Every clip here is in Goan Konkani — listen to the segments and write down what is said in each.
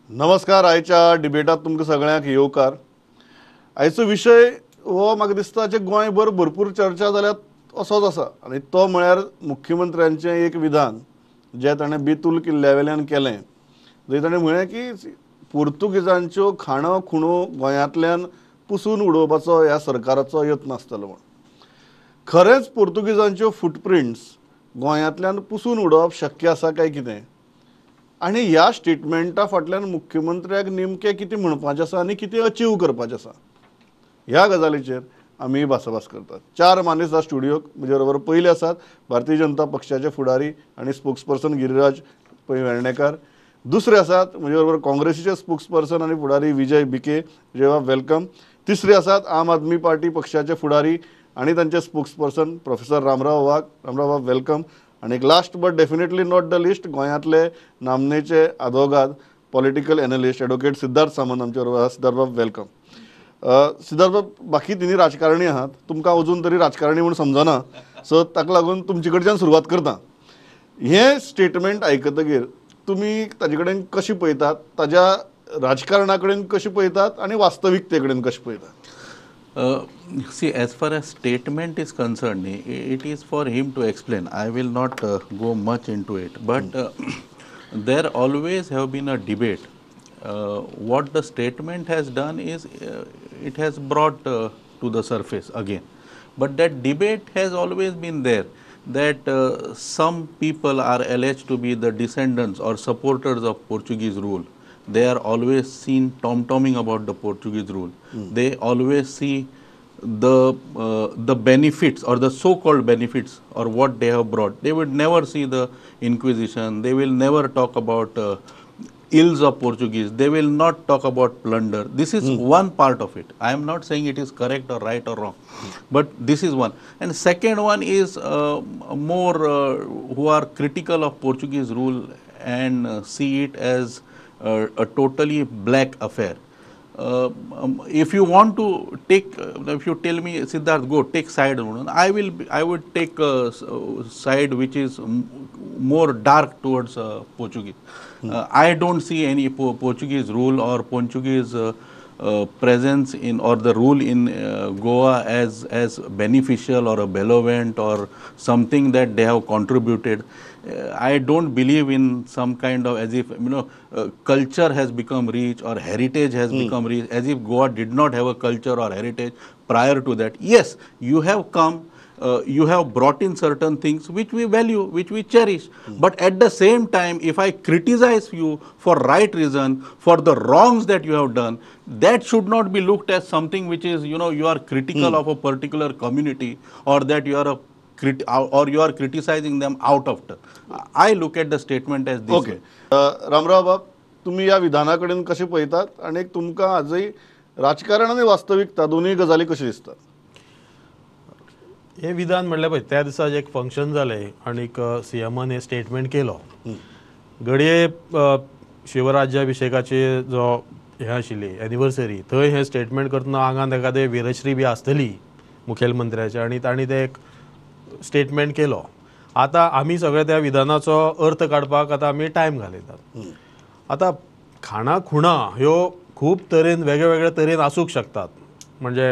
नमस्कार. आयच्या डिबेटात तुमकां सगळ्यांक येवकार. आयचो विशय हो म्हाका दिसता जे गोंयभर भरपूर चर्चा जाल्यात असोच आसा, आनी तो म्हळ्यार मुख्यमंत्र्यांचें एक विधान जें ताणें बेतूल किल्ल्या वेल्यान केलें, जंय ताणें म्हळें की पुर्तुगेजांच्यो खाणो खुणो गोंयांतल्यान पुसून उडोवपाचो ह्या सरकाराचो यत्न आसतलो म्हूण. खरेंच पुर्तुगेजांच्यो फुटप्रिंट्स गोंयांतल्यान पुसून उडोवप शक्य आसा काय कितें, आनी ह्या स्टेटमेंटा फाटल्यान मुख्यमंत्र्याक नेमकें कितें म्हणपाचें आसा आनी कितें अचीव करपाचें आसा, ह्या गजालीचेर आमी भासाभास करतात. चार मानेस्त ह्या स्टुडियोक म्हजे बरोबर पयले आसात भारतीय जनता पक्षाचे फुडारी आनी स्पोक्सपर्सन गिरिराज पै वेर्णेकार, दुसरे आसात म्हजे बरोबर काँग्रेसीचे स्पोक्सपर्सन आनी फुडारी विजय भिके, जेवा welcome. तिसरे आसात आम आदमी पार्टी पक्षाचे फुडारी आनी तांचे स्पोक्सपर्सन प्रोफेसर रामराव वाघ. रामराव वाघ welcome. आनी एक last but definitely not the least गोंयांतले नामनेचे आदोगाद, political analyst advocate Siddharth Samant आमचे बरोबर आसा. सिद्धार्थ बाब welcome. Siddharth बाब, बाकी तिनी राजकारणी आहात, तुमकां अजून तरी राजकारणी म्हूण समजना, सो ताका लागून तुमचे कडच्यान सुरवात करता. हें स्टेटमेंट आयकतगीर तुमी ताजे कडेन कशें पळयतात, ताज्या राजकारणा कडेन कशें पळयतात आनी वास्तविकते कडेन कशें पळयतात? See, as far as statement is concerned, it is for him to explain. I will not go much into it, but there always have been a debate. What the statement has done is it has brought to the surface again, but that debate has always been there, that some people are alleged to be the descendants or supporters of Portuguese rule. They are always seen tom-tomming about the Portuguese rule. They always see the benefits or the so-called benefits or what they have brought. They would never see the Inquisition. They will never talk about ills of Portuguese. They will not talk about plunder. This is one part of it. I am not saying it is correct or right or wrong, but this is one. And second one is more who are critical of Portuguese rule and see it as a totally black affair. If you want to take, if you tell me, Siddharth, go take side, I would take a side which is more dark towards Portuguese. I don't see any Portuguese rule or Portuguese presence in or the rule in Goa as beneficial or a benevolent or something that they have contributed. I don't believe in some kind of, as if, you know, culture has become rich or heritage has become rich, as if Goa did not have a culture or heritage prior to that. Yes, you have come, you have brought in certain things which we value, which we cherish. But at the same time, if I criticize you for right reason, for the wrongs that you have done, that should not be looked as something which is, you know, you are critical of a particular community or that you are a or you are criticizing them out of turn. I look at the statement as this. Okay. Ramrao बाब, तुम्ही ह्या विधाना कडेन कशें पळयतात आनी तुमकां आजय राजकारण आनी वास्तविकता दोनूय गजाली कश्यो दिसतात? हे विधान म्हणल्यार पळय, त्या दिसा एक फंक्शन जालें आनीक सीएमान हे स्टेटमेंट केलो. घडये शिवराज्याभिशेकाचे जो हें आशिल्ली एनिवर्सरी, थंय हें स्टेटमेंट करतना आंगान एखादें वीरश्री बी आसतली मुखेलमंत्र्याचे, आनी तांणी तें एक स्टेटमेंट केलो. आतां आमी सगळे त्या विधानाचो अर्थ काडपाक आतां आमी टायम घालयतात. आतां खाणां खुणां ह्यो खूब तरेन वेगळे वेगळे तरेन आसूंक शकतात. म्हणजे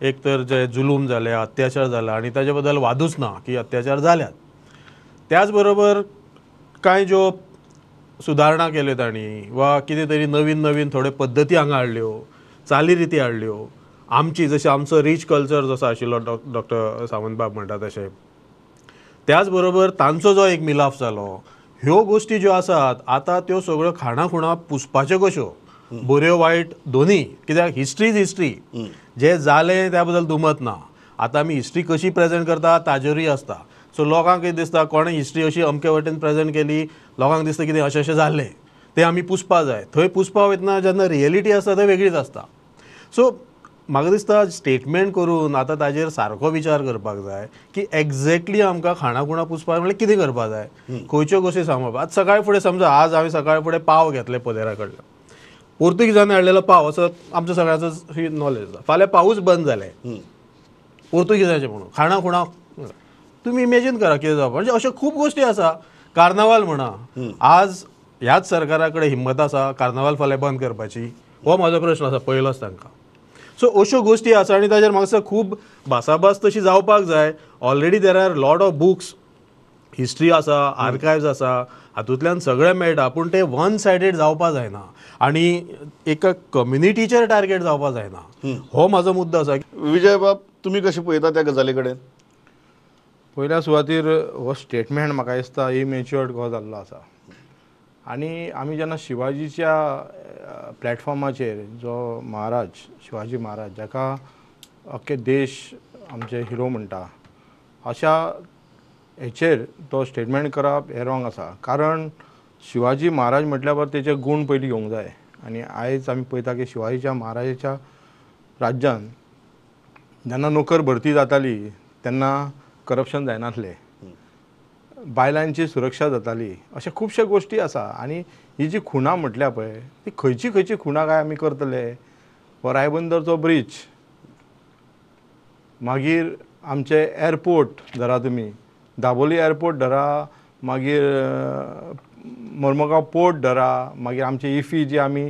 एक तर जे जुलूम जाले, अत्याचार जाला आनी ताजे बद्दल वादूच ना की अत्याचार जाल्यात. त्याच बरोबर कांय ज्यो सुदारणा केल्यो तांणी वा कितें तरी नवीन नवीन थोड्यो पद्दती हांगा हाडल्यो, चालीरिती हाडल्यो, आमची जशें आमचो रीच कल्चर जसो आशिल्लो डॉक्टर सावंत बाब म्हणटा तशें, त्याच बरोबर तांचो जो एक मिलाफ जालो, ह्यो गोश्टी ज्यो आसात आतां त्यो सगळ्यो खाणां खुणां पुसपाच्यो कश्यो, बऱ्यो वायट दोनी, कित्याक हिस्ट्री is history, जें जालें त्या बद्दल दुमत ना. आतां आमी हिस्ट्री कशी प्रेजेंट करता ताजेरूय आसता. सो लोकांक कितें दिसता, कोणें हिस्ट्री अशी अमके वटेन प्रेजेंट केली, लोकांक दिसता कितें अशें अशें जाल्लें, तें आमी पुसपा जाय. थंय पुसपा वयतना जेन्ना रियलिटी आसता थंय वेगळीच आसता. सो म्हाका दिसता स्टेटमेंट करून आतां ताजेर सारको विचार करपाक जाय की एग्जॅक्टली आमकां खाणां खुणां पुसपाक म्हणल्यार कितें करपाक जाय, खंयच्यो गोश्टी सांबाळपाक. आतां सकाळी फुडें समजा आज हांवें सकाळी फुडें पाव घेतले पदेरा कडल्यान, पोर्तुगीजांनी हाडलेलो पाव असो आमचो सगळ्याचो नॉलेज आसा. फाल्यां पावूच बंद जाले पोर्तुगीजांचे म्हणून, खाणां खुणां तुमी इमेजीन करा कितें जावपा. म्हणजे अश्यो खूब गोश्टी आसा. कार्नावाल म्हणा, आज ह्याच सरकारा कडेन हिम्मत आसा कार्नावाल फाल्यां बंद करपाची? हो म्हाजो प्रश्न आसा पयलोच तांकां. सो अश्यो गोश्टी आसा आनी ताजेर म्हाका दिसता खूब भासाभास तशी जावपाक जाय. Already there are lot of books, history आसा, आर्कायव्स आसा, हातूंतल्यान सगळें मेळटा, पूण ते वन सायडेड जावपा जायना आनी एका कम्युनिटीचेर टार्गेट जावपा जायना. हो म्हाजो मुद्दो आसा. विजय बाब, तुमी कशें पळयता त्या गजाली कडेन? पयल्या सुवातीर हो स्टेटमेंट म्हाका दिसता इमॅच्युअर्ड कसो जाल्लो आसा. आनी आमी जेन्ना शिवाजीच्या प्लॅटफॉर्माचेर जो महाराज शिवाजी महाराज जाका अख्खे देश आमचे हिरो म्हणटा अशा हेचेर तो स्टेटमेंट करप हें रॉंग आसा. कारण शिवाजी महाराज म्हटल्या बरोबर तेचे गूण पयलीं घेवंक जाय. आनी आयज आमी पळयता की शिवाजीच्या महाराजाच्या राज्यान जेन्ना नोकर भरती जाताली तेन्ना करप्शन जायनासलें, बायलांची सुरक्षा जाताली, अशे खुबशे गोश्टी आसा. आनी ही जी खुणां म्हटल्या पळय ती खंयची खंयची खुणां काय आमी करतले? हो रायबंदरचो ब्रीज, मागीर आमचे एअरपोर्ट धरा तुमी, दाबोली एअरपोर्ट धरा, मागीर मर्मगांव पोर्ट धरा, मागीर आमची इफी जी आमी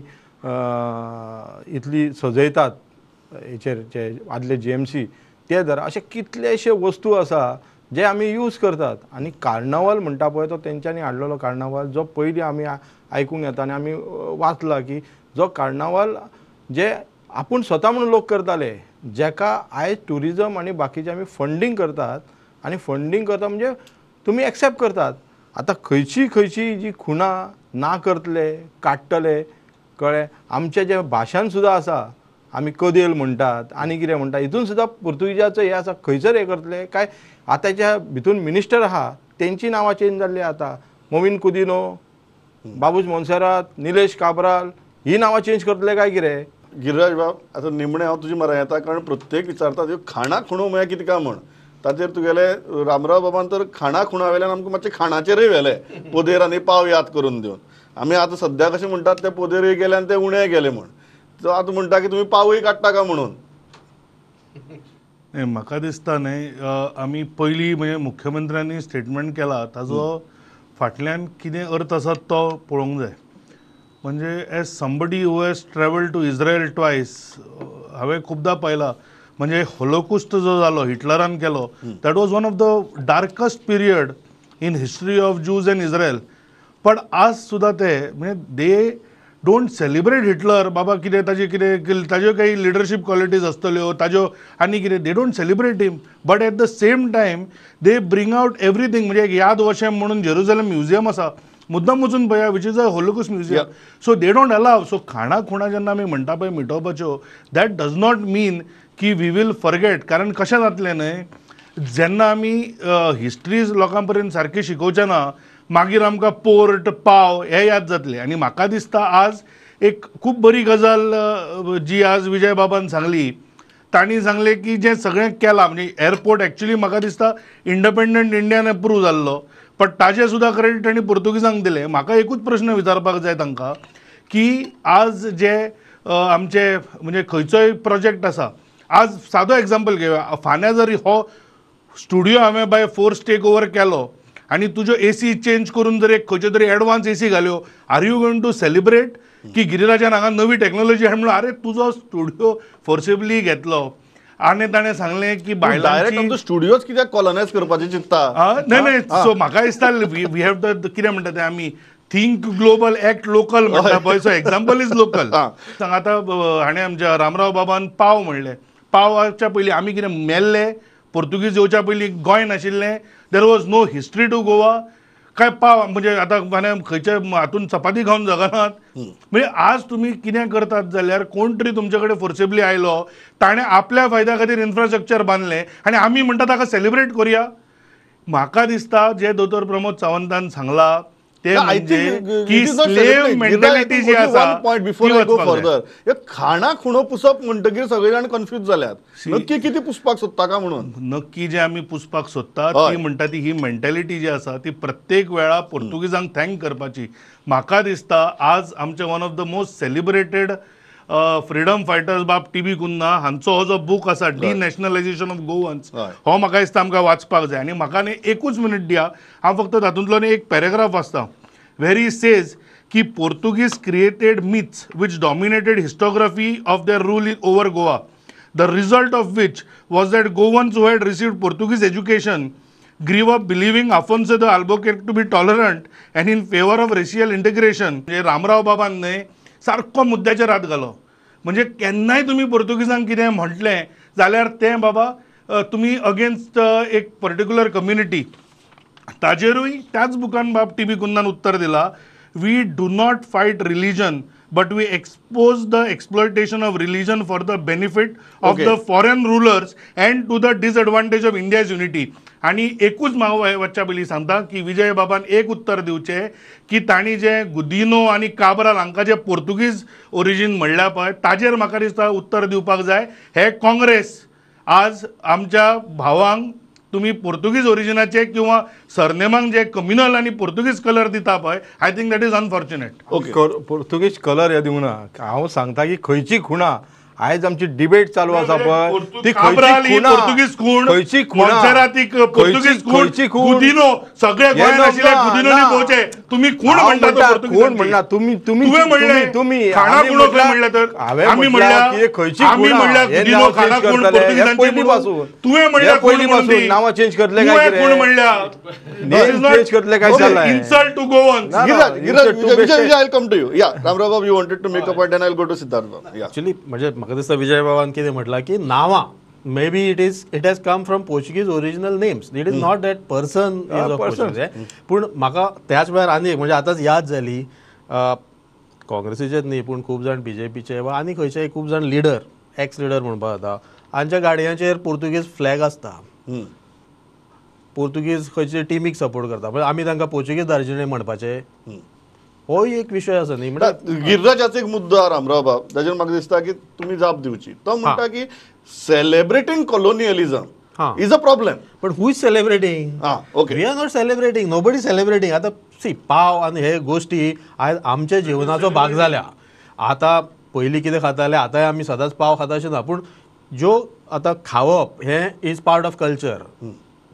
इतली सजयतात हेचेर जे आदले GMC ते धरा, अशे कितलेशे वस्तू आसा जे आमी यूज करतात. आनी कार्नावाल म्हणटा पळय तो तेंच्यांनी हाडलेलो कार्नावाल जो पयलीं आमी आयकूंक येता आनी आमी वाचला की जो कार्नावाल जे आपूण स्वता म्हणून लोक करताले, जेका आयज ट्युरिजम आनी बाकीचे आमी फंडींग करतात. आनी फंडींग करता म्हणजे तुमी एक्सेप्ट करतात. आतां खंयची खंयची जी खुणां ना करतले काडटले कळ्ळें. आमचें जें भाशण सुद्दां आसा, आमी कदेल म्हणटात आनी कितें म्हणटा, हितून सुद्दां पुर्तुगीजाचो हें आसा. खंयसर हें करतले काय? आतांच्या भितून मिनिस्टर आहा तेंची नांवां चेंज जाल्लीं आतां, मोविन कुदिनो, बाबूश मोन्सेरात, निलेश काब्राल, ही नांवां चेंज करतले काय कितें? गिरिराज बाब, आतां निमणें हांव तुजे मरा येता, कारण प्रत्येक विचारता त्यो खाणां खुणो म्हळ्यार कितें काय म्हण. ताचेर तुगेले रामराव बाबान तर खाणां खुणा वेल्यान आमकां मातशें खाणाचेरय व्हेलें, पोदेर आनी पाव याद करून दिवन. आमी आतां सद्या कशें म्हणटात ते पोदेरूय गेले आनी ते उणेय गेले म्हण, सो आतां म्हणटा की तुमी पावूय काडटा काय म्हणून. म्हाका दिसता न्हय, आमी पयलीं म्हणजे मुख्यमंत्र्यांनी स्टेटमेंट केला ताजो फाटल्यान कितें अर्थ आसा तो पळोवंक जाय. म्हणजे as somebody who has travelled to Israel twice, हांवें खुबदां पळयलां, म्हणजे होलोकुस्त जो जालो हिटलरान केलो, that was one of the darkest period in history of Jews and Israel. पण आज सुद्दां ते म्हणजे they don't celebrate Hitler, बाबा कितें ताजे कितें ताज्यो काही लिडरशीप क्वॉलिटीज आसतल्यो ताज्यो आनी कितें, they don't celebrate him, but at the same time they bring out everything. म्हणजे एक याद वशेम म्हणून जेरुजलम म्युझियम आसा, मुद्दम वचून पळया, which is a Holocaust museum. So they don't allow. So खाणां खुणां जेन्ना आमी म्हणटा पळय मिटोवपाच्यो, that does not मीन की we will forget. कारण कशें जातलें न्हय, जेन्ना आमी हिस्ट्रीज लोकां पर्यंत सारकी शिकोवचे ना, मागीर आमकां पोर्ट पाव हे याद जातले. आनी म्हाका दिसता आज एक खूब बरी गजाल जी आज विजय बाबान सांगली, तांणी सांगलें की जें सगळें केलां म्हणजे एअरपोर्ट एक्चुली म्हाका दिसता इंडिपेंडंट इंडियान एप्रूव जाल्लो, पण ताजें सुद्दां क्रेडीट तांणी पुर्तुगीजांक दिलें. म्हाका एकूच प्रश्न विचारपाक जाय तांकां की आज जे आमचे म्हणजे खंयचोय प्रोजेक्ट आसा, आज सादो एग्जाम्पल घेवया, फाल्यां जर हो स्टुडियो हांवें बाय फोर्स टेक ओवर केलो आनी तुज्यो एसी चेंज करून जर एक खंयच्यो तरी एडवान्स एसी घाल्यो, are you going to celebrate की गिरिराजान हांगा नवी टॅक्नोलॉजी हाड म्हणून? अरे तुजो स्टुडियो फोर्सेबली घेतलो आनी ताणें सांगलें की बायलांची स्टुडियोच कित्याक कॉलनायज करपाचें चिंत्ता? न्हय न्हय, सो म्हाका दिसता we have the कितें म्हणटा तें आमी थिंक ग्लोबल एक्ट लोकल म्हणटा पळय, सो एग्जाम्पल is local. सांग आतां हाणें आमच्या रामराव बाबान पाव म्हणलें, पावाच्या पयलीं आमी कितें मेल्ले? पोर्तुगीज येवच्या पयलीं गोंय नाशिल्लें? There was no history to Goa? काय पाव म्हणजे आतां फाल्यां खंयच्या हातून चपाती खावन जगनात? म्हणजे आज तुमी कितें करतात जाल्यार कोण तरी तुमचे कडेन फोर्सेबली आयलो, ताणें आपल्या फायद्या खातीर इन्फ्रास्ट्रक्चर बांदलें आनी आमी म्हणटा ताका सेलिब्रेट करुया. म्हाका दिसता जे दोतोर प्रमोद सावंतान सांगलां ते म्हणजे की स्लेव मेंटॅलिटी जी आसा, खाणा खुणो पुसप म्हणटकीर सगळे जाण कन्फ्यूज जाल्यात, नक्की कितें पुसपाक सोदता का म्हणून. नक्की जे आमी पुसपाक सोदता ती म्हणटा ती ही मेंटॅलिटी जी आसा ती प्रत्येक वेळा पोर्तुगीजांक thank करपाची. म्हाका दिसता आज आमचे one of the most celebrated freedom fighters बाब टी बी कुन्हा हांचो हो जो बूक आसा डिनॅशनलायझेशन ऑफ गोवन्स, हो म्हाका दिसता आमकां वाचपाक जाय. आनी म्हाका न्ही एकूच मिनीट दिया, हांव फक्त तातूंतलो न्ही एक पॅरेग्राफ वाचता, वेर he says की Portuguese created myths which dominated historiography of their rule in over Goa, the result of which was that Goans who had received Portuguese education grew up believing Afonso de Albuquerque to be tolerant and in favour of racial integration. म्हणजे रामराव बाबान न्हय सारको मुद्द्याचेर हात घालो. म्हणजे केन्नाय तुमी पोर्तुगीजांक कितें म्हटलें जाल्यार तें बाबा तुमी अगेन्स्ट एक पर्टिक्युलर कम्युनिटी. ताजेरूय त्याच बुकान बाब टी बी कुन्नान उत्तर दिलां, we do not fight religion but we expose the exploitation of religion for the benefit of the foreign rulers and to the disadvantage of India's unity. आनी एकूच म्हाका वच्च्या पयलीं सांगता की विजय बाबान एक उत्तर दिवचें की तांणी जे गुदिनो आनी काब्राल हांकां जे पोर्तुगीज ओरिजीन म्हणल्या पळय ताजेर म्हाका दिसता उत्तर दिवपाक जाय. हे काँग्रेस आज आमच्या भावांक तुमी पोर्तुगीज ओरिजिनाचे किंवा सरनेमांक जे कम्युनल आनी पोर्तुगीज कलर दिता पळय, I think that is unfortunate. Okay, Portuguese colour हे दिवना. हांव सांगता की खंयची खुणा आयज आमची डिबेट चालू आसा पळय ती खंयची पोर्तुगीज खूण, खंयची पोर्तुगीज खूण, गुदिनो सगळे गोंयांत आशिल्ले गुदिनोनी पळोवचे. तुमी खूण म्हणटा, खूण म्हणना तुमी, तुमी तुमी खाणा खुणो खंय म्हणलें तर आमी म्हणल्या खंयची आमी म्हणल्या गुदिनो खाणा खूण पोर्तुगीजांची पयलीं पासून, तुवें म्हणल्या पयलीं पासून नांवां चेंज करतले काय खूण म्हणल्या, चेंज करतले काय जालां. Insult to Goan. Vijay, I will come to you. Yeah Ramrao Bab, you wanted to make a point and I will go to Siddharth Bab. Yeah, actually म्हणजे म्हाका दिसता विजय बाबान कितें म्हटलां की नांवां may be it is it has come from Portuguese original names, it is not that person is of Portuguese. पूण म्हाका त्याच वेळार आनी एक म्हणजे आतांच याद जाली, काँग्रेसीचेच न्ही पूण खूब जाण बीजेपीचे वा आनी खंयचे खूब जाण लिडर, एक्स लिडर म्हणपाक जाता, हांच्या गाडयांचेर पोर्तुगीज फ्लॅग आसता, पोर्तुगीज खंयचे टिमीक सपोर्ट करता, म्हणजे आमी तांकां पोर्तुगीज दार्जिने म्हणपाचें, होय एक विशय आसा न्ही. म्हणल्यार गिरिराजाचो एक मुद्दो आहा रामराव बाब, ताजेर म्हाका दिसता की तुमी जाप दिवची. तो म्हणटा की celebrating colonialism is a problem. But who is celebrating? Okay, we are not celebrating, nobody celebrating. आतां सी पाव आनी हे गोश्टी आयज आमच्या जिवनाचो भाग जाल्या. आतां पयलीं कितें खाताले, आतांय आमी सदांच पाव खाता अशें ना, पूण ज्यो आतां खावप हें is part of culture,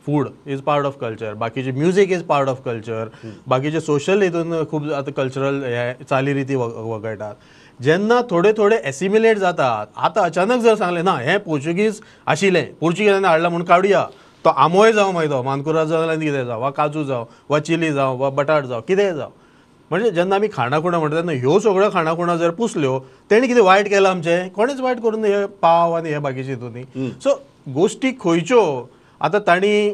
food is part of culture, बाकीचे music is part of culture, बाकीचे सोशल हितून खूब आतां कल्चरल हे चालीरिती वगळटात. जेन्ना थोडे थोडे एसिमिलेट जातात, आतां अचानक जर सांगलें ना हें पोर्चुगीज आशिल्लें, पोर्चुगीजांनी हाडलां म्हूण काडुया, तो आमोय जावं मागीर तो मानकुराद जावं आनी कितें जावं, वा काजू जावं, वा चिली जावं, वा बटाट जावं, कितेंय जावं, म्हणजे जेन्ना आमी खाणां खुणां म्हणटा तेन्ना ह्यो सगळ्यो खाणां खुणां जर पुसल्यो तेणी कितें वायट केलां आमचें? कोणेच वायट करून हे पाव आनी हे बाकीचे हितून. सो गोश्टी खंयच्यो आतां तांणी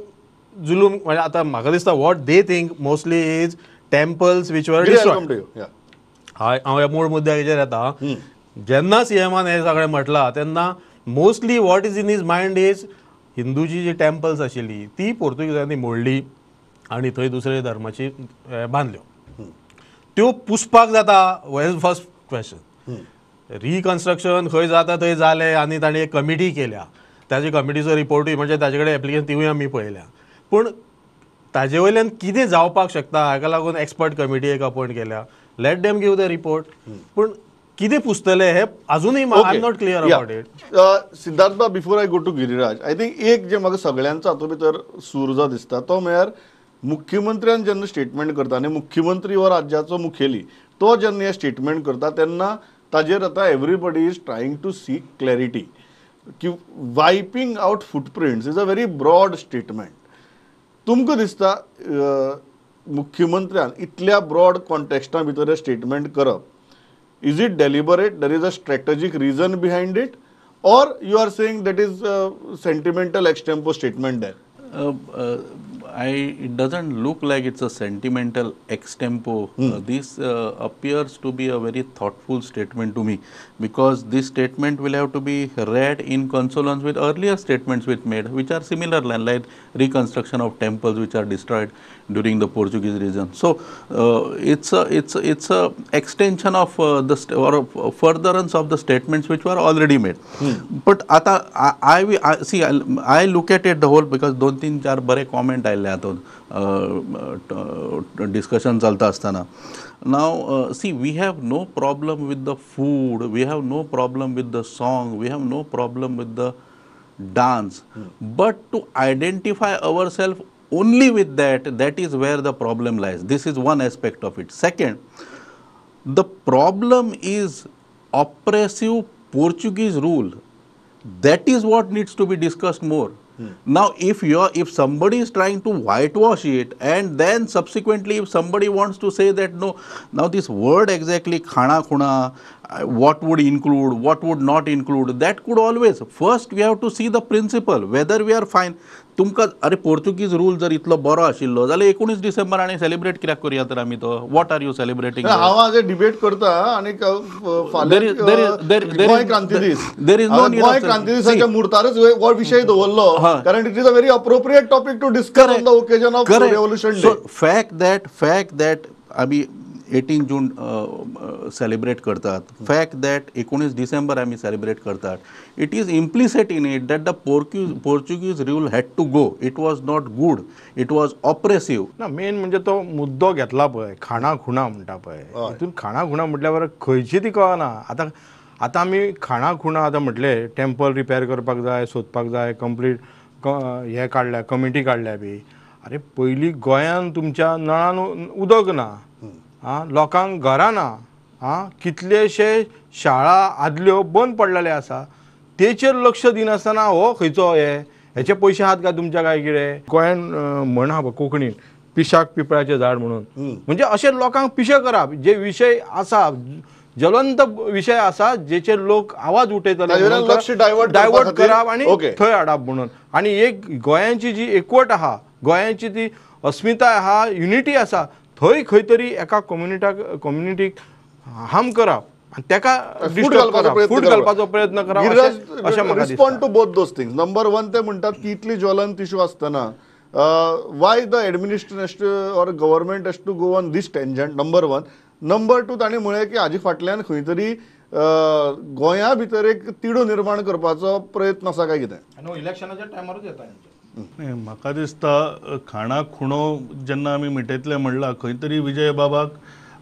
जुलूम, म्हणजे आतां म्हाका दिसता what they think mostly is temples which were destroyed. हांव ह्या मूळ मुद्द्याचेर येता. जेन्ना सीएमान हें सगळें म्हटलां तेन्ना mostly what is in his mind is हिंदूची G temples आशिल्ली ती पोर्तुगीजांनी मोडली आनी थंय दुसरे धर्माची बांदल्यो, त्यो पुसपाक जाता is first question. Reconstruction खंय जाता थंय जालें आनी तांणी एक कमिटी केल्या, ताजे कमिटीचो रिपोर्टूय म्हणजे ताजे कडेन एप्लिकेशन तिवूय आमी पळयल्या, पूण ताजे वयल्यान कितें जावपाक शकता हाका लागून एक्सपर्ट कमिटी एक अपॉयंट केल्या, let them give the report. पूण कितें पुसतले हे अजूनय I am not clear about it. Siddharth Bab, before I go to Giriraj, I think एक जे म्हाका सगळ्यांचो हातूंत भितर सूर जो दिसता तो म्हळ्यार मुख्यमंत्र्यान जेन्ना स्टेटमेंट करता आनी मुख्यमंत्री हो राज्याचो मुखेली तो जेन्ना हें स्टेटमेंट करता तेन्ना ताजेर आतां everybody is trying to seek clarity की wiping out footprints is a very broad statement. तुमकां दिसता मुख्यमंत्र्यान इतल्या ब्रॉड कॉन्टेक्स्टा भितर हें स्टेटमेंट करप, is it deliberate, there is a strategic reason behind it, or you are saying that is sentimental extempore statement there? It doesn't look like it's a sentimental extempo. This appears to be a very thoughtful statement to me, because this statement will have to be read in consonance with earlier statements which made, which are similar, like reconstruction of temples which are destroyed during the Portuguese region. So it's a extension of or furtherance of the statements which were already made. But आता I look at it the whole, because 2-3-4 बरे comment आयले हातूंत डिस्कशन चलता आसतना. Now see, we have no problem with the food, we have no problem with the song, we have no problem with the dance, but to identify ourselves only with that, that is where the problem lies. This is one aspect of it. Second, The problem is oppressive Portuguese rule. That is what needs to be discussed more. Now, if somebody is trying to whitewash it, and then subsequently if somebody wants to say that no, now this word exactly khana khuna, what would include, what would not include, that could always, first we have to see the principle, whether we are fine. तुमकां अरे पोर्तुगीज रूल जर इतलो बरो आशिल्लो जाल्यार 19 डिसेंबर आनी सेलिब्रेट कित्याक करुया तर आमी तो, what are you celebrating? हांव आज डिबेट करता आनी गोंय क्रांती दीस, गोंय क्रांती दिसाच्या मुर्तारच हो विशय दवरलो कारण it is a very appropriate topic to discuss on the occasion of revolution day. Fact that आमी 18 जून सेलिब्रेट करतात, फॅक्ट that 19 December आमी सेलिब्रेट करतात, it is implicit in it that the Portuguese rule had to go. It was not good, it was oppressive. ना मेन म्हणजे तो मुद्दो घेतला पळय खाणा खुणा म्हणटा पळय, हितून खाणा खुणा म्हटल्या बरोबर खंयची ती कळना. आतां आतां आमी खाणा खुणा आतां म्हटलें टेम्पल रिपेर करपाक जाय, सोदपाक जाय, कंप्लीट हें काडल्या, कमिटी काडल्या बी. अरे पयलीं गोंयान तुमच्या नळान उदक ना, आं लोकांक घरां ना, आं कितलेशे शाळा आदल्यो बंद पडलेले आसा, तेचेर लक्ष दिनासतना हो खंयचो हे हेचे पयशे आहात काय तुमच्या काय कितें? गोंयान म्हण आहा पळय कोंकणीन, पिशाक पिपळाचें झाड म्हणून, म्हणजे अशें लोकांक पिशें करप, जे विशय आसा ज्वलंत विशय आसा जेचेर लोक आवाज उठयतले लक्ष डायवर्ट करप आनी थंय हाडप म्हणून. आनी एक गोंयांची जी एकवट आहा, गोंयांची ती अस्मिताय आहा, युनिटी आसा, थंय खंय तरी एका कम्युनिटीक हार्म करप आनी तेका फूट घालपाचो प्रयत्न करप अशें म्हाका दिसता. Respond to both those things. Number one, ते म्हणटात की इतली ज्वलंत इशू आसतना why the administration or government has to go on this tangent, number one. Number two, ताणें म्हळें की हाजे फाटल्यान खंय तरी गोंया भितर एक तिडो निर्माण करपाचो प्रयत्न आसा काय कितें? इलेक्शनाच्या टायमारूच येता. म्हाका दिसता खाणा खुणो जेन्ना आमी मिटयतले म्हणलां, खंय तरी विजय बाबाक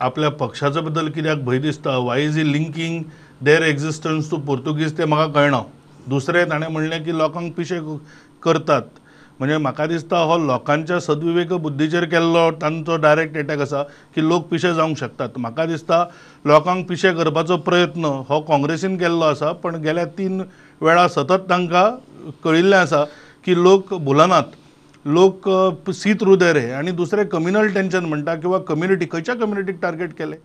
आपल्या पक्षाचो बद्दल कित्याक भंय दिसता, why is he linking their existence to Portuguese तें म्हाका कळना. दुसरें ताणें म्हणलें की लोकांक पिशे करतात, म्हणजे म्हाका दिसता हो लोकांच्या सद्विवेक बुद्धीचेर केल्लो तांचो डायरेक्ट एटॅक आसा की लोक पिशे जावंक शकतात. म्हाका दिसता लोकांक पिशे करपाचो प्रयत्न हो काँग्रेसीन केल्लो आसा, पण गेल्या 3 वेळा सतत तांकां कळिल्लें आसा की लोक भुलनात, लोक सी थ्रू there हे. आनी दुसरें कम्युनल टेंशन म्हणटा किंवा कम्युनिटी, खंयच्या कम्युनिटीक टार्गेट केलें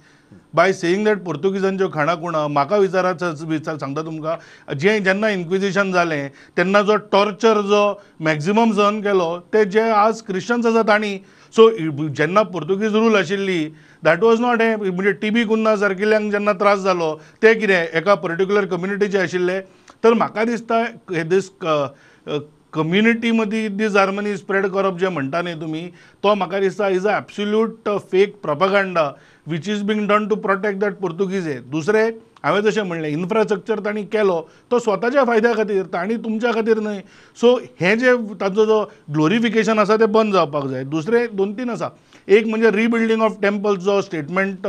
बाय सेईंग that पोर्तुगीजांच्यो खाणा खुणा. म्हाका विचारात, विचार सांगता तुमकां, जें जेन्ना इन्क्विजिशन जालें तेन्ना जो टॉर्चर जो मॅक्झिमम सहन केलो ते जे आज क्रिश्चन्स आसा तांणी. सो जेन्ना पोर्तुगीज रूल आशिल्ली that was not हें, म्हणजे टीबी कुन्हा सारकिल्ल्यांक जेन्ना त्रास जालो ते कितें एका पर्टिक्युलर कम्युनिटीचे आशिल्ले. तर म्हाका दिसता दीस कम्युनिटी मदीं दीस हार्मनी स्प्रेड करप जें म्हणटा न्ही तुमी, तो म्हाका दिसता is a absolute fake propaganda which is being done to protect that Portuguese. हे दुसरें हांवें जशें म्हणलें इन्फ्रास्ट्रक्चर तांणी केलो तो स्वताच्या फायद्या खातीर, तांणी तुमच्या खातीर न्हय. सो हें जें तांचो जो ग्लोरिफिकेशन आसा तें बंद जावपाक जाय. दुसरें 2-3 आसा, एक म्हणजे रिबिल्डींग ऑफ टेम्पल्स जो स्टेटमेंट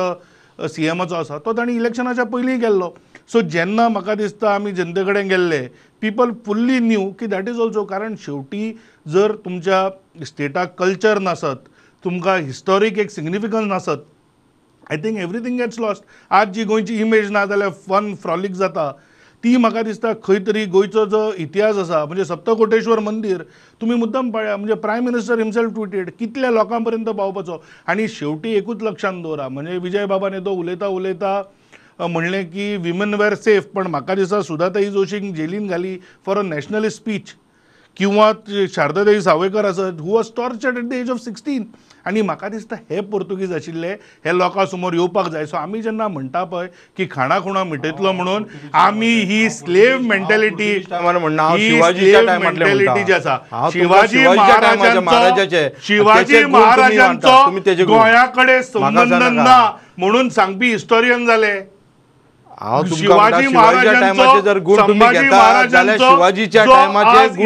सीएमाचो आसा तो तांणी इलेक्शनाच्या पयलीं केल्लो. सो जेन्ना म्हाका दिसता आमी जनते कडेन गेल्ले पीपल फुल्ली न्यू की that is also, कारण शेवटी जर तुमच्या स्टेटाक कल्चर नासत, तुमकां हिस्टॉरीक एक सिग्निफिकन्स नासत, I think everything gets lost. आज जी गोंयची इमेज ना जाल्यार फन फ्रॉलीक जाता ती म्हाका दिसता खंय तरी गोंयचो जो इतिहास आसा, म्हणजे सप्तकोटेश्वर मंदीर तुमी मुद्दम पळया, म्हणजे प्रायम मिनिस्टर हिमसेल्फ ट्विटेड कितल्या लोकां पर्यंत पावपाचो. आनी शेवटी एकूच लक्षांत दवरा, म्हणजे विजय बाबान तो उलयता उलयता म्हणलें की विमन वेर सेफ, पण म्हाका दिसता सुधाताई जोशीक जेलीन घाली फॉर अ नॅशनलिस्ट स्पीच, किंवा शारदाताई सावयकर आसत who was tortured at the age of 16. आनी म्हाका दिसता हे पोर्तुगीज आशिल्ले हे लोकां समोर येवपाक जाय. सो आमी जेन्ना म्हणटा पळय की खाणा खुणा मिटयतलो म्हणून, आमी ही स्लेव मेंटेलिटी मेंटेलिटी जी आसा, शिवाजी महाराजांचो, शिवाजी महाराजांचो गोंया कडेन संबंद ना म्हणून सांगपी हिस्टोरियन जाले. शिवाजी महाराजांचो, संभाजी महाराजांचो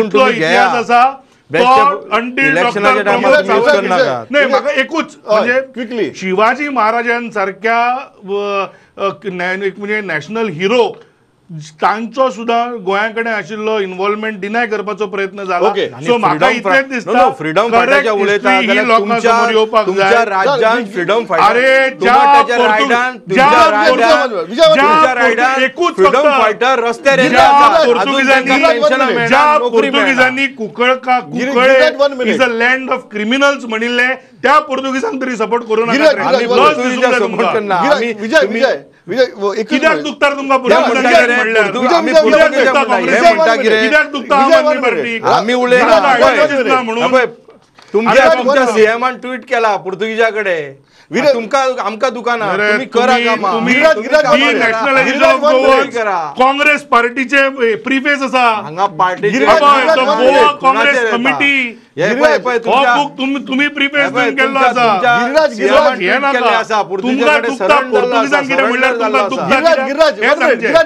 इतलो इतिहास आसा नाही. म्हाका एकूच म्हणजे शिवाजी महाराजांसारख्या एक म्हणजे नॅशनल हिरो तांचो सुद्दां गोंया कडेन आशिल्लो इन्वॉल्वमेंट डिनाय करपाचो प्रयत्न जाला. सो म्हाका इतलेंच दिसता फ्रीडम फायटराचे उलयता जाल्यार तुमच्या राज्यान फ्रीडम फायटर, अरे फ्रीडम फायटर रस्त्यार ज्या पोर्तुगीजांनी कुंकळका Cuncolim is a land of criminals म्हणिल्ले त्या पोर्तुगीजांक तरी सपोर्ट करू नका. कित्याक दुखता तुमकां? कित्याक दुखता आम आदमी पार्टी? म्हणून तुमच्या सीएमान ट्वीट केला पुर्तुगीजा कडेन, तुमकां आमकां दुकानां तुम्ही करा कामां. काँग्रेस पार्टीचे प्रिफेस आसा हांगा, पार्टीचे गोवा काँग्रेस कमिटी तुम्ही प्रिफेस दिवन केल्लो आसा. गिरिराज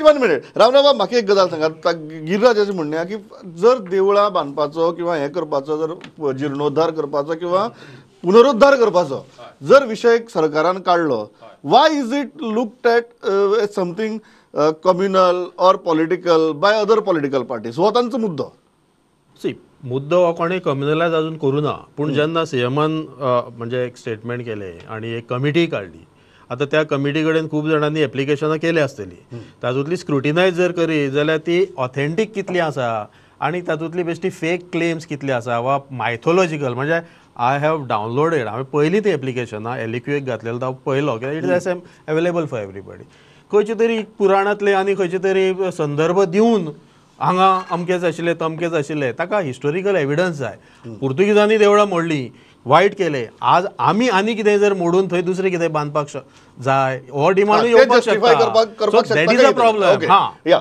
1 मिनिट रामराव, म्हाका एक गजाल सांगात. गिरिराजाचें म्हणणें की जर देवळां बांदपाचो किंवा हें करपाचो, जर जिर्णोद्धार करपाचो किंवा पुनरुद्धार करपाचो जर विशय सरकारान काडलो, why is it looked at something communal or political by other political parties? हो तांचो मुद्दो. सी मुद्दो हो कोणें कम्युनलायज अजून करूं ना, पूण जेन्ना सीएमान म्हणजे एक स्टेटमेंट केलें आनी एक कमिटी काडली, आतां त्या कमिटी कडेन खूब जाणांनी एप्लिकेशनां केली आसतली, तातूंतली स्क्रुटिनायज जर करी जाल्यार ती ऑथेंटीक कितली आसा आनी तातूंतली बेश्टी फेक क्लेम्स कितले आसा वा मायथोलॉजिकल, म्हणजे I have downloaded, हांवें पयलीं ती एप्लिकेशनां एलइक्यूक घातलेलो तो पळयलो कित्याक it is available for everybody. खंयचे तरी पुराणांतले आनी खंयचे तरी संदर्भ दिवन हांगा अमकेच आशिल्ले तमकेच आशिल्ले, ताका हिस्टोरिकल एविडन्स जाय. पुर्तुगीजांनी देवळां मोडलीं, वायट केलें, आज आमी आनी कितें जर मोडून थंय दुसरें कितें बांदपाक जाय हो डिमांडूय येवपाक शकता. That is a problem. हां या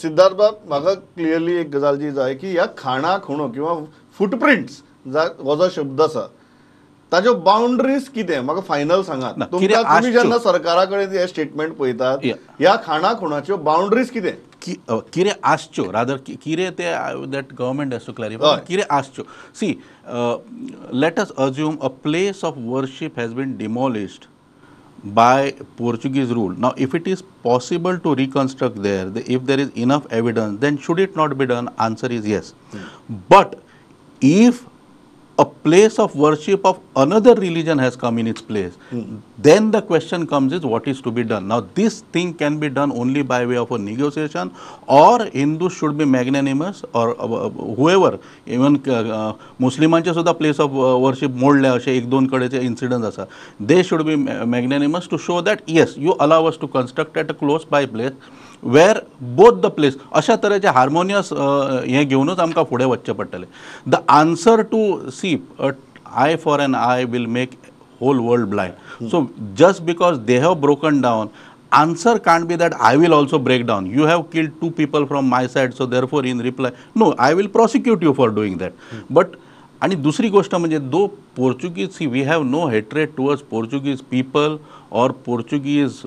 सिद्धार्थ बाब, म्हाका क्लियरली एक गजाल जी जाय की ह्या खाणा खुणो किंवा फुटप्रिंट्स हो जो शब्द आसा ताज्यो बाउंड्रीज कितें म्हाका फायनल सांगात. तुमकां तुमी जेन्ना सरकारा कडेन हे स्टेटमेंट पळयतात, ह्या खाणा खुणाच्यो बाउंड्रीज कितें कितें आसच्यो, रादर कितें ते that government has to clarify कितें आसच्यो. See, let us assume a place of worship has been demolished by Portuguese rule. Now, if it is possible to reconstruct there, if there is enough evidence, then should it not be done? Answer is yes. But if a place of worship of another religion has come in its place, then the question comes is what is to be done. Now, this thing can be done only by way of a negotiation, or Hindus should be magnanimous, or whoever, even Muslimanche सुद्धा place of worship मोडले अशे एक दोन कडेचे incidents आसा, they should be magnanimous to show that yes, you allow us to construct at a close by place where both the place, अशा तरेचे हार्मोनियस हें घेवनूच आमकां फुडें वचचें पडटलें. The answer to see eye for an eye will make whole world blind. So just because they have broken down, answer can't be that I will also break down. You have killed 2 people from my side, so therefore in reply, no, I will prosecute you for doing that. But आणि दुसरी गोष्ट म्हणजे though Portuguese, see we have no hatred towards Portuguese people or Portuguese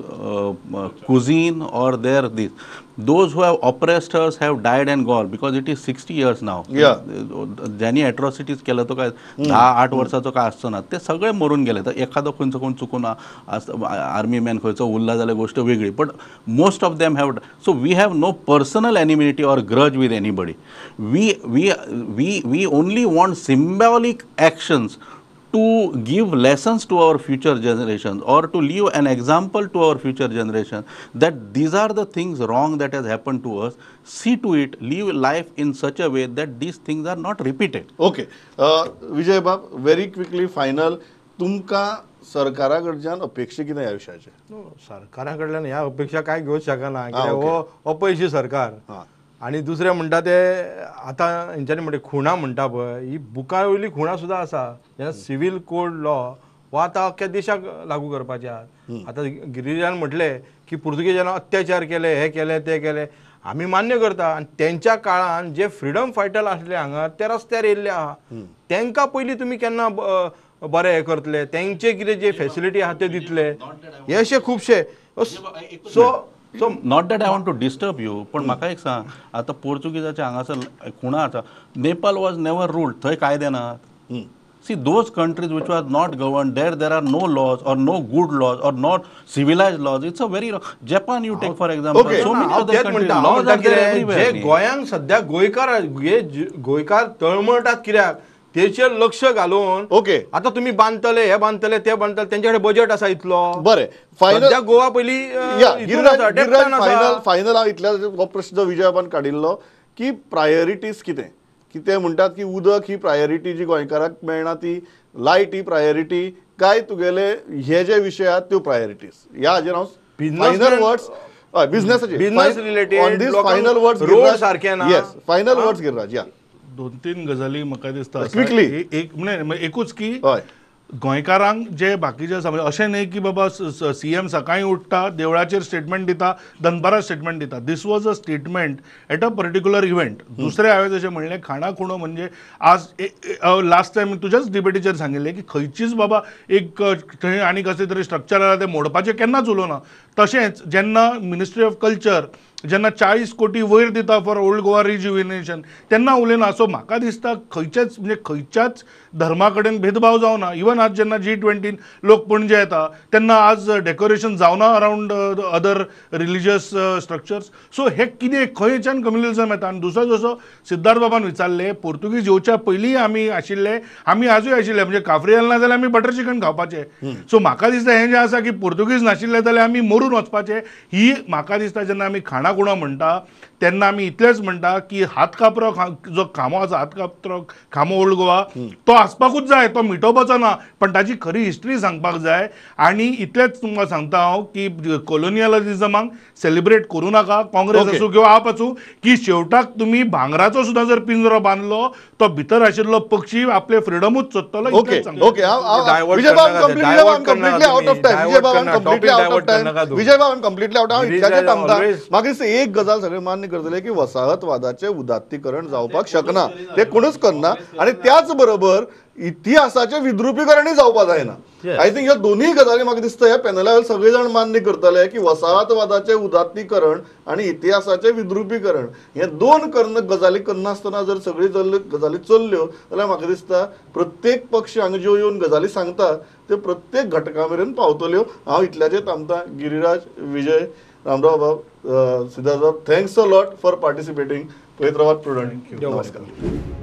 cuisine or their this. Those who have oppressed us have died and gone, because it is 60 years now. ज्यांनी एट्रॉसिटीज केलं तो काय 10-8 वर्साचो काय आसचो ना, ते सगळे मरून गेले. तर एखादो खंयचो कोण चुकून आर्मी मॅन खंयचो उरला जाल्यार गोष्ट वेगळी, but most of them have. So we have no personal enmity or grudge with anybody. We we we we only want symbolic actions to give lessons to our future generations or to leave an example to our future generation that these are the things wrong that has happened to us. See to it, live life in such a way that these things are not repeated. Okay, Vijay Bab, very quickly final, तुमकां सरकारा कडच्यान अपेक्षा कितें ह्या विशयाचेर? सरकारा कडल्यान ह्या अपेक्षा काय घेवंक शकना, कित्याक हो अपयशी सरकार. आनी दुसरें म्हणटा ते आतां हेंच्यांनी म्हणटा खुणा म्हणटा पळय, ही बुकां वयली खुणा सुद्दां आसा. जेन्ना सिवील कोड लॉ हो आतां अख्ख्या देशाक लागू करपाचे आहात. आतां गिरिजान म्हटलें की पुर्तुगेजान अत्याचार केले, हे केले ते केले, आमी मान्य करता. आनी तेंच्या काळान जे फ्रिडम फायटर आसले हांगा ते रस्त्यार येयल्ले आहा, तेंकां पयलीं तुमी केन्ना बरें हें करतले, तेंचे कितें जे फेसिलिटी आहा ते दितले, हे अशे खुबशे. So so not that I want to disturb you, पण म्हाका एक सांग, आतां पोर्चुगीजाचे हांगासर खुणा आसा, नेपाल वॉज नेवर रूल्ड, थंय कायदे नात. See, those countries which are not governed, there are no laws or no good laws or not civilized laws. It's a very Japan you take for example. Okay. So many other countries, laws are there everywhere. जे गोंयांक सध्या गोंयकार हे गोंयकार तळमळटात कित्याक तेचेर लक्ष घालून. ओके, आता तुम्ही बांदतले, हे बांदतले, ते बांदतले, तेंच्याकडे बजेट आसा इतलो. बरें, फायनल सध्या गोवा पयली फायनल फायनल हांव इतल्या हो प्रश्न विजयाबान काडिल्लो की प्रायोरिटीज कितें, की ते म्हणटात की उदक ही प्रायोरिटी जी गोंयकाराक मेळना ती, लायट ही प्रायोरिटी, काय तुगेले हे जे विशय आहात त्यो प्रायोरिटीज. ह्या हाजेर हांव फायनल वर्ड्स हय बिजनेसाचे business related on this final words road सारखे ना. येस, फायनल वर्ड्स गिरिराज. या दोन तीन गजाली म्हाका दिसता क्विकली. एक म्हणजे एकूच की हय गोंयकारांक जे बाकीचे आसा, म्हणजे अशें न्ही की बाबा सीएम सकाळीं उठ्ठा देवळाचेर स्टेटमेंट दिता, दनपारां स्टेटमेंट दिता. This was a statement at a particular event. दुसरें हांवें जशें म्हणलें खाणा खुणो म्हणजे आज लास्ट टायम तुज्याच डिबेटीचेर सांगिल्लें की खंयचीच बाबा एक थंय आनी कसलें तरी स्ट्रक्चर आसा तें मोडपाचें केन्नाच उलोवना. तशेंच जेन्ना मिनिस्ट्री ऑफ कल्चर जेन्ना 40 कोटी वयर दिता फॉर ओल्ड गोवा रिज्युविनेशन तेन्ना उलयना. सो म्हाका दिसता खंयच्याच म्हणजे खंयच्याच धर्मा कडेन भेदभाव जावना. इवन आज जेन्ना G20 लोक पणजे येता तेन्ना आज डेकोरेशन जावना around other religious structures. So हे कितें खंयच्यान कम्युनलिझम येता. आनी दुसरो जसो सिद्धार्थ बाबान विचारलें, पोर्तुगीज येवच्या पयलीं आमी आशिल्ले, आमी आजूय आशिल्ले, म्हणजे काफ्रियल ना जाल्यार आमी बटर चिकन खावपाचें. सो म्हाका दिसता हें जें आसा की पोर्तुगीज नाशिल्ले जाल्यार आमी मरून वचपाचें, ही म्हाका दिसता जेन्ना आमी खाणा खुणो म्हणटा तेन्ना आमी इतलेंच म्हणटा की हात कापरो जो खांबो आसा, हात कापरो खांबो ओल्ड गोवा तो आसपाकूच जाय, तो मिटोवपाचो ना, पण ताची खरी हिस्ट्री सांगपाक जाय. आनी इतलेंच तुमकां सांगता हांव की कोलोनियलिझमाक सेलिब्रेट करूं नाका, काँग्रेस आसूं किंवा आप आसूं, की शेवटाक तुमी भांगराचो सुद्दां जर पिंजरो बांदलो तो भितर आशिल्लो पक्षी आपले फ्रिडमूच सोदतलो. ओके ओके, म्हाका एक गजाल सगळे मान्य करतले की वसाहतवादाचें उदात्तीकरण जावपाक शकना, ते कोणूच करना, आनी त्याच बरोबर इतिहासाचें विद्रुपीकरणूय जावपाक जायना. I think ह्या दोनूय गजाली म्हाका दिसता ह्या पॅनला वयले सगळे जाण मान्य करतले की वसाहतवादाचें उदात्तीकरण आनी इतिहासाचें विद्रुपीकरण हे दोन गजाली करनासतना जर सगळी गजाली चल्ल्यो जाल्यार म्हाका दिसता प्रत्येक पक्ष हांगा ज्यो येवन गजाली सांगता त्यो प्रत्येक घटका मेरेन पावतल्यो. हांव इतल्याचेर थांबता. गिरिराज, विजय, रामराव बाब, सिद्धार्थ बाब, thanks a lot for participating. पळयत रावात प्रुडंट. नमस्कार.